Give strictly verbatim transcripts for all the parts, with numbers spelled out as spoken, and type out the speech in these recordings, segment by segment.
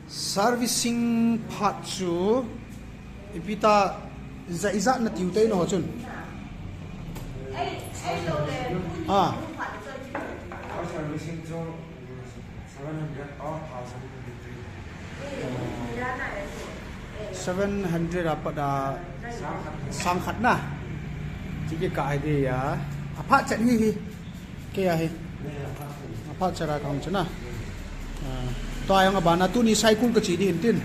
Servicing phat chu ipi ta, ijat ijat na tiu te na ho chun. Ah. Servicing chu seven hundred or thousand between. Seven hundred a pat a sang khat na. Chi kikah hi dia. Aphat chet hi hi. Kei a hi. Aphat chet a kahung chu na. Ah, tua jong abana tuni cycle kache di hin tin.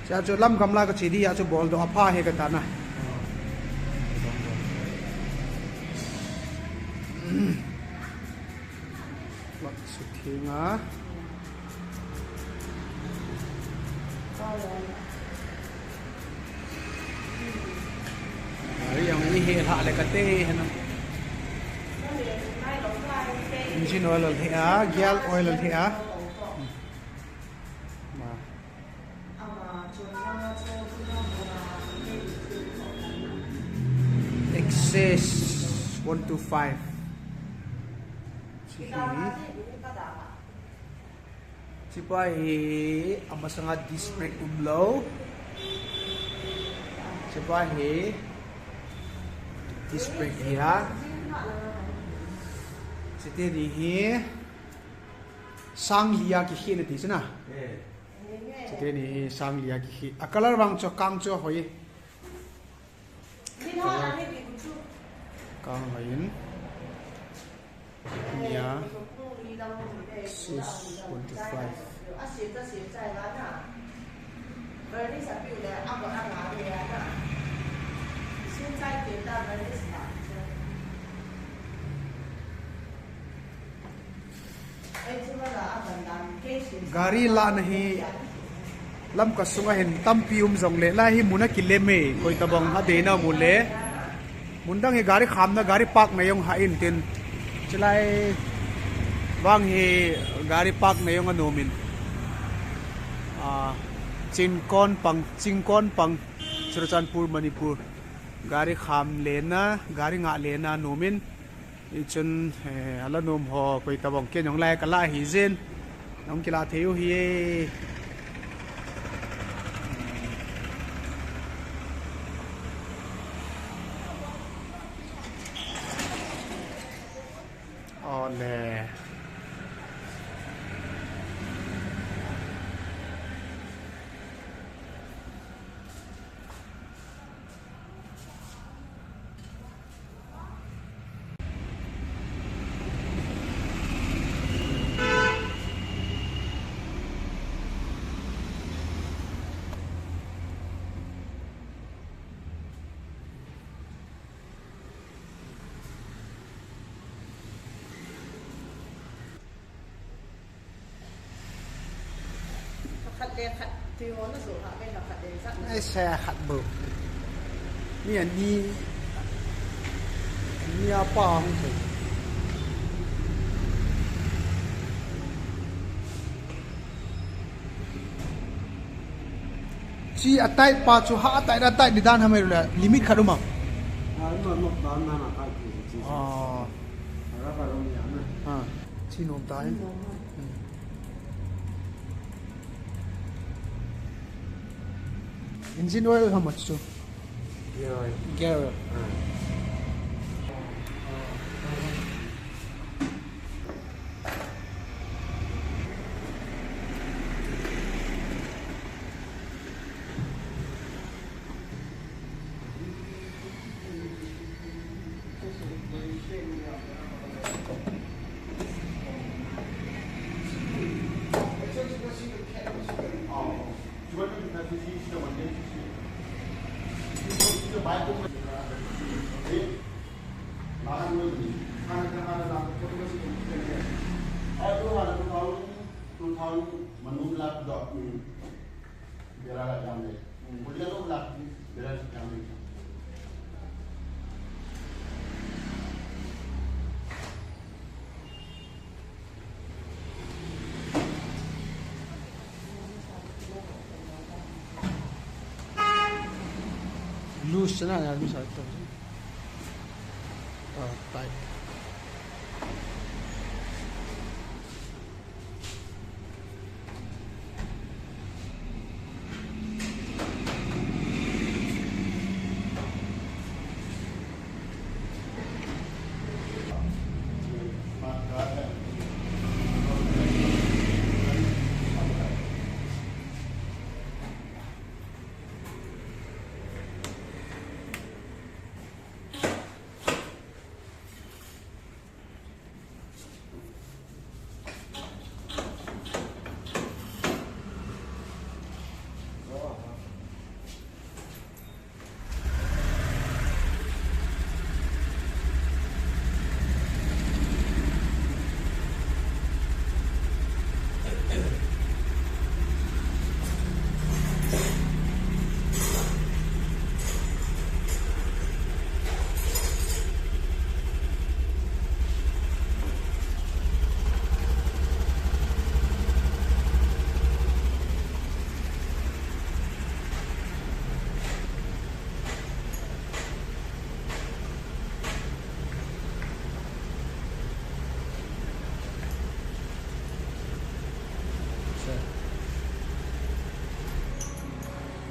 Chea chu lam gamla kache di a chu bol doh apha hi kati na. Vah sutheng a. Gari jong i heh lhah le kati hi na. Engine oil a heh a, gear oil a heh a. Access one two five. Chi hi. Chi pa hi amasanga disc brake umlou. Chi pa hi disc brake hi a. Chi teni hi sang li a kikhehna ti chu na. Chi teni hi sang li a kikheh. A color vang chu kang chu hoi. Kang hoi in. Nia. Six twenty-five. Gari lahna hi Lamka sunga hin tampi um jongle, lai hi mun akilem e, koi tabang adei na mu le. Mun dang hi gari khamna, gari park na jong hah in tin. Chulai vang hi gari park na jong anom in. Ah, Chingkon pang, Chingkon pang, Churachandpur, Manipur. Gari kham lena, gari ngah lena nom in. Hichun, eh, ala nom ho, koi tabang ken jong lai kala hi jin. Nong kila thei u hi e. Ole. Khat le khat tui ho na jo ha ve, khat le khat na. Ai, sa khat bou. Ni ani, ni apa hung thei. Chi a tight pa chu ha a tight a tight di dan ham, limit khat um a. Ah, no, no, dan na na tight di, chi, chi. Ah. Ara ka ro ni ana. Ah, chi nom tai. Chi nom a. Hmm. Engine oil how much chu? Gear oil. Gear oil. Ah. Two thousand manung la dot, mm, bera la jam le. Mm, bera la jam le. Loose na, na loose ata. Ah, tight.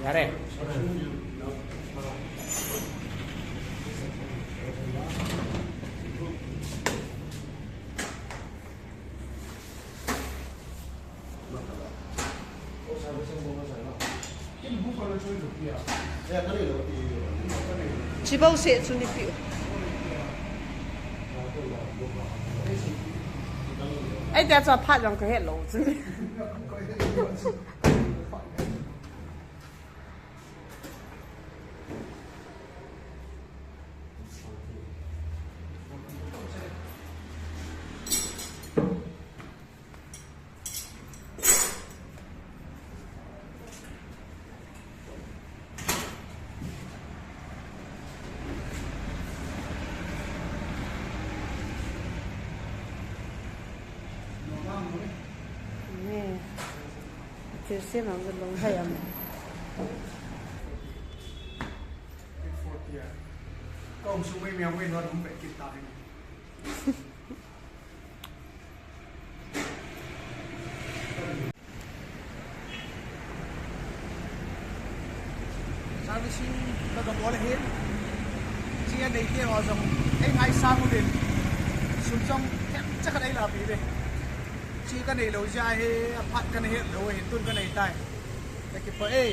Yare. Chibou se chu ni piu. Ai, tia chu phat jong ka he lou chu. Nè. Thil sem ang ka long hai am. Kong sumai mi ang wei nuat hong pet kit ta hin. Servicing ka ga bol hin. Chi a nei te ho jong ei ngai sa mu din. Sum jong khem cha ka nei la pi ve. Chi ka nei lou jia hi, a phat ka nei het lou hi, tun ka nei tai. Ka kipah e.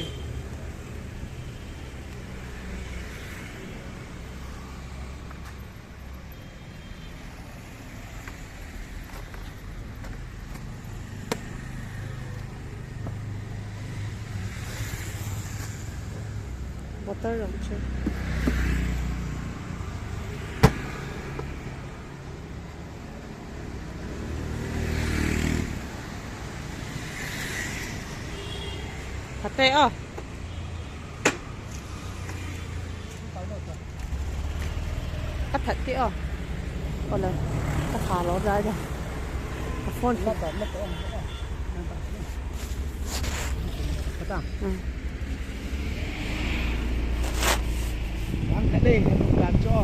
Bottle jong chu. Phat e o. Ka that ti o. Ole. Ka tha lou jai ja. Ka phone chu. Ka ta. Hmm. Ang ka dei, ka cho.